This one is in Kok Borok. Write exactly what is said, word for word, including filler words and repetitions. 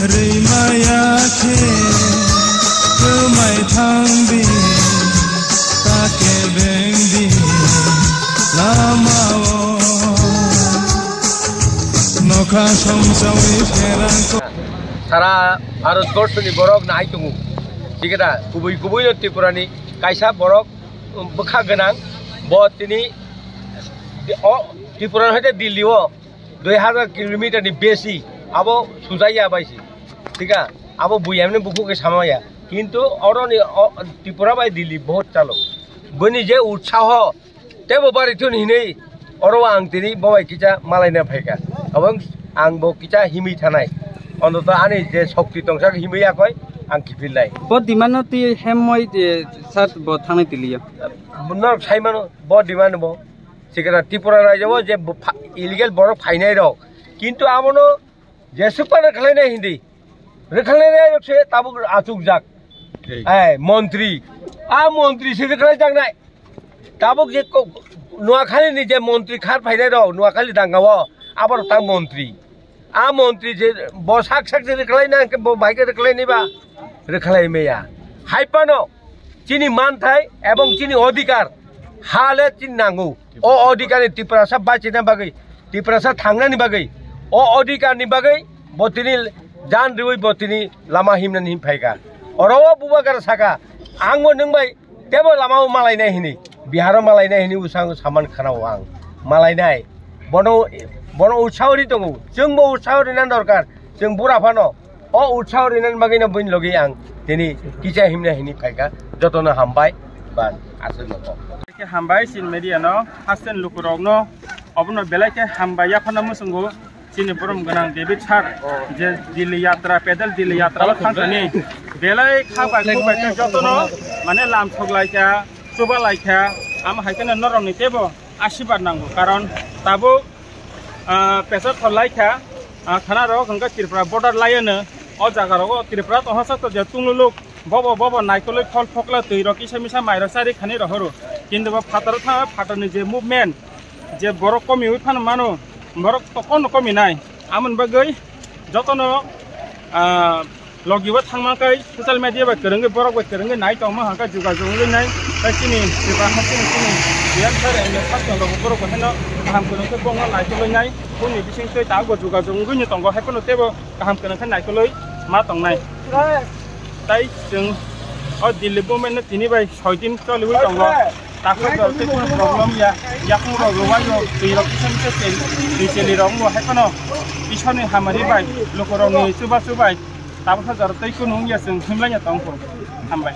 Rimaya khe kwmai thangdi, ta kebengdi lamao. Nokha songchawi pherang ko- Sara Bharat borshoni borok nai tongo. Thik da, kubui kubui no Tripura ni kaisa borok, um, bwkha gwnang. Bo tini o Tripura hoite Delhi o dui hazar kilometer ni besi abo sujaiya bai si. Thik a, abo buyamni bukhuk khe samaya. Kintu oro ni o, Tripura bai Delhi bahut chalo. Bini je utsaho, tebo bari thun hinwi oro ang tini bo bai kicha malaina phaikha. Abang ang bo kicha himwi thanai. Ontoto ani je shokti tongsa himwi yakoi ang kiphilnai. Bo demand no twi hemmoi, eh, sir bo thangnai tiliya. Norok sai mano bo demand bo. Sikra Tripura rajyo bo je bo pha-, illegal borok phainai rok. Kintu abono Jesuk pa rwkhlainai hindi. Rwkhlainai rok se tabuk achukjak. Thik. Ai, montri. A montri se rwkhlaijaknai. Tabuk je ko-, Noakhali ni je montri khar phainai rok, Noakhali danga o, aborok ta montri. A montri je bo sak sak je rwkhlaina hwnkhe bo bai khe rwkhlainai ba? Rwkhlai maya. Hai phano chini manthai ebong chini odhikar ha le chini nango. O odhikar ni Tiprasa bachina bagwi, Tiprasa thangnani bagwi, o odhikar ni bagwi bo tini jan riwi bo tini lama himnani him phaikha. Oro o bubagra saka, ang bo nwng bai tebo lama o malainai hini, Bihar o malainai hini usang saman khana o ang malainai. Bono, bono utsaho ri tongo, chwng bo utsaho rina dorkar, chwng bura phano. O utsaho rinani bagwino buini logi ang tini kicha himna hini phaikha. Jotono hambai, ban aswk no kok. Khe hambai chini media no, hasten lukurokno obono belai khe hambai yaphano muchungo chini borom gwnang David sir, je Delhi yatra, pedal Delhi yatra o thangkani belai kha bai khu bai khe jotono mane lam sok lai kha, chuba lai kha, amo hai kheno norokni tebo asirwad nango, karon tabuk, ah, pesar thor lai kha, ah, khana rok hwnkhe Tripura border lai ano, o jaga rogo Tripura tongsa to je chwng luluk, bobo, bobo naikolwi phol phokla twi rok kisa misa mai rok chari khani rohoro, kintu bo phataro thang phatarni je movement, je borok komiwi phano mano, borok to kono komi nai, amoni bagwi jotono, ah, Logi o thangma khe social media bai kwrwngwi borok bai kwrwngwi nai tongma hwnka jogajog wngwi nai. Tei chini Tripura ha chini chini P M sir M L A sir chwng rok borok bai haino kaham kwrwng khe bongno naikolwi nai. Boni bising twi tabukbo jogajog wngwi no tongo, hai phano teibo kaham kwrwng khe naikolwi ma tongnai. Tai chwng o Delhi movement no tini bai soi din choliwi tongo. Takhuk rok tei kunu problem ya. Yakung rok rwbaio twi rok kisa kisa cheli, twi cheli rok wngbo hai phano Isor ni hamari bai, luku rok ni chubachu bai. Tabukha jora tei kunu wngya chwng himlaiya tongkho. Hambai.